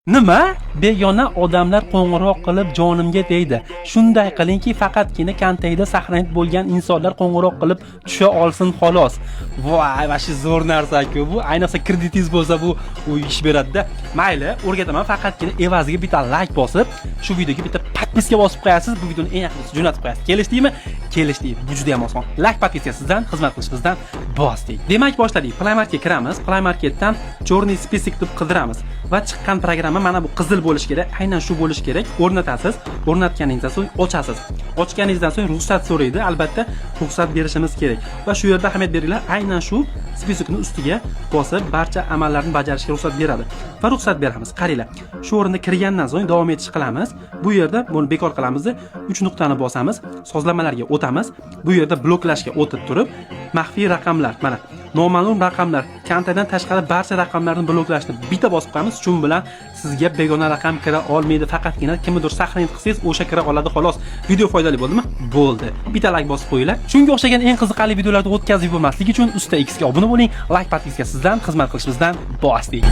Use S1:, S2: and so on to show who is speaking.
S1: Nima? Begona odamlar qo'ng'iroq qilib jonimga tegdi. Shunday qilingki, faqatgina kontaktda saqlanib bo'lgan insonlar qo'ng'iroq qilib tusha olsin, xolos. Voy, vashi zo'r narsa-ku bu. Ayniqsa kreditingiz bo'lsa, bu u ish beradi-da. Mayli, o'rgataman, faqatgina evaziga bitta like bosib, shu videoga bitta подписка bosib qo'yasiz, bu videoni eng yaqinga jo'natib qo'yasiz. Kelishdikmi? Kelishdik. Bu juda ham oson. Like, подписка sizdan, xizmat qilish bizdan. Bosdik. Demak, boshladik. Play Marketga kiramiz. Play Marketdan Черный список deb qidiramiz va chiqqan programma mana bu qizil bo'lishi kerak. Aynan shu bo'lishi kerak. O'rnatasiz. O'rnatganingizdan so'ng ochasiz. Ochganingizdan so'ng ruxsat so'raydi. Albatta, ruxsat berishimiz kerak. Va shu yerda ahamiyat beringlar, aynan shu список ni ustiga bosib barcha amallarni bajarishga ruxsat beradi. Va ruxsat beramiz. Qaranglar. Shu o'rinda kirgandan so'ng davom etish qilamiz. Bu yerda buni bekor qilamiz. 3 nuqtani bosamiz. Sozlamalarga o'tamiz. Bu yerda bloklashga o'tib turib, maxfiy raqamlar, mana, noma'lum raqamlar, kontaktdan tashqari barcha raqamlarni bloklashni bitta bosib qo'yamiz. Shu bilan sizga begona raqam kira olmaydi. Faqatgina kimnidir saqlanib qilsangiz, o'sha kira oladi, xolos. Video foydali bo'ldimi? Bo'ldi. Bitta like bosib qo'yinglar. Shunga o'xshagan eng qiziqarli videolarni o'tkazib yubormaslik uchun Usta X ga obuna bo'ling. Like, подписка sizdan, xizmat qilish bizdan. Bosdik.